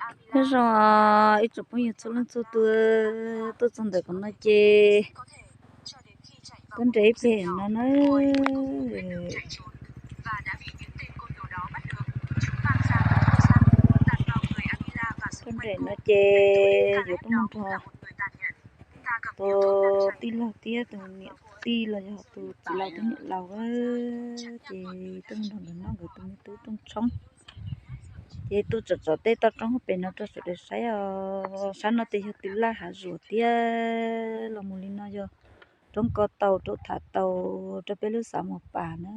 Nyob zoo ib tsoom phooj ywg txhua leej txhua tus, tuaj txog ntawm qhov no ces tuaj nres ib pliag no na. Tuaj nres no ces yuav tuaj mus nrog tus tij laug thiab tus niam tij los yog tus txiv laus thiab niam laus, ces tuaj mus nrog nkawd noj nkawd tus me tub rooj tshoob. Ces tuaj tsom tsom tej toj roob pem no rau sawv daws saib os. Sab no ces yog twm laj hav zoov thiab. Los mus li no yog roob ko taus rau tham taus rau peb lub xav Muas Pas na.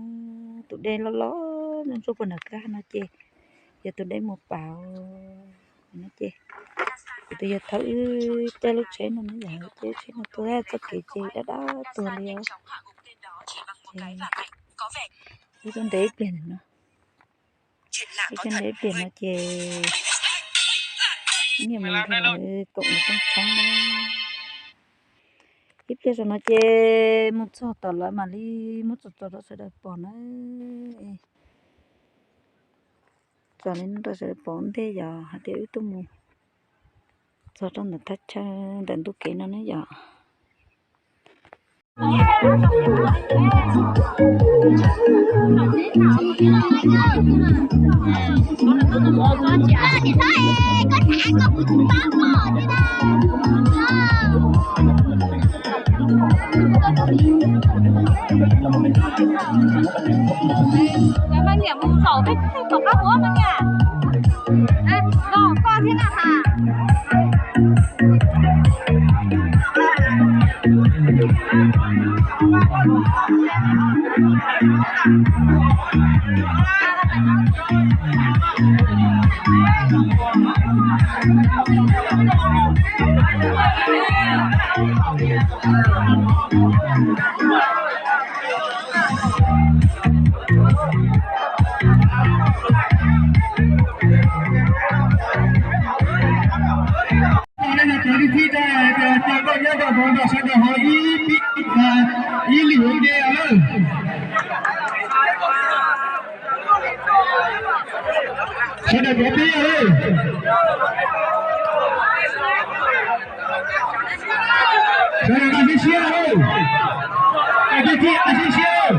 Tus dej loj loj ntsuab puag nram kwj ha no ces yog tus dej Muas Pas no ces kuv tus yawg thauj wb caij lub tsheb no na, yog caij lub tsheb no tuaj txoj kev ces dab dab tuag li os. Ces wb tuaj nres ib pliag no, wb tuaj nres ib pliag no ces niaj mus nrog lawv koom rooj tshoob na. Ib pliag zaum no ces mus txog tom lawv mam li muab tso tso rau sawv daws pom na. Tso li no rau sawv daws pom ntej yog hais tias wb tuaj mus txog rau ntawm thaj chaw ntawm ntu kev no ne yom. Cov me niam mus zaum peb twb pom qab ua no niam. Zaum koj thiab na ha. Cov thib rau hais tias cov koj nyob rau hauv nrog sawv daws ho ib pib ib lim ua ke lawm. Sawv daws pov pib lawm. Sawv daws nqa siab siab lawm. Nqa siab siab.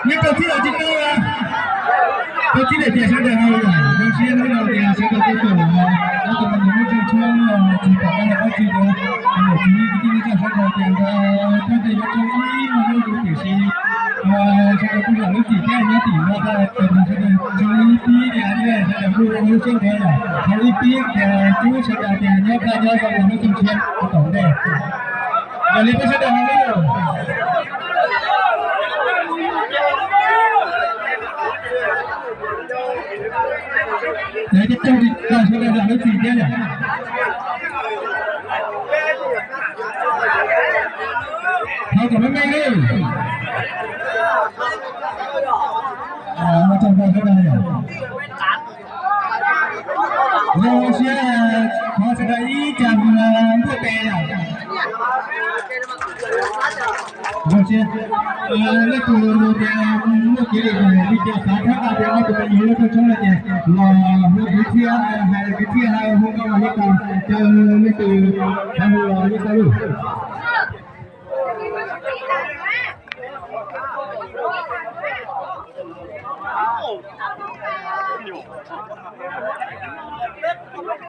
Neb rau txhib los tsis tau, rau txhib daim tias sawv daws zoo siab hnub no tias sawv daws tuaj koom ob tug me nyuam muaj rooj tshoob tsis pom qab los dab tsi ntawd, niam txiv kwv tij neej tsa sawv daws tias nkawd thiaj li yuav tsoo ib muaj hnub zoo tiam sis sawv daws kuj zam lub txim thiab nyob tim no tas sawv daws tsoo ib pib tias sawv daws kuj zoo lub siab ntev lawm, ho ib pib tias cub sawv daws tias nyob kaj nyob zoo hnub txoos tshiab tom ntej. Yog li peb sawv daws hais lus. Lawv coj raug sawv daws zam lub txim thiab yom. Thov kom meej meej nawb. Ua tsaug ntau sawv daws yom. Zoo siab, thov sawv daws ib tsam ntuj tes yom. Zoo siab. Leej twg tias muaj kev lwm tus li cas xav thab tas tias ob tug me nyuam lub rooj tshoob no ces los hu kwv txhiaj, hais kwv txhiaj hais hu nkauj los yeej tau, caw leej twg xav hu los yeej tau lawm.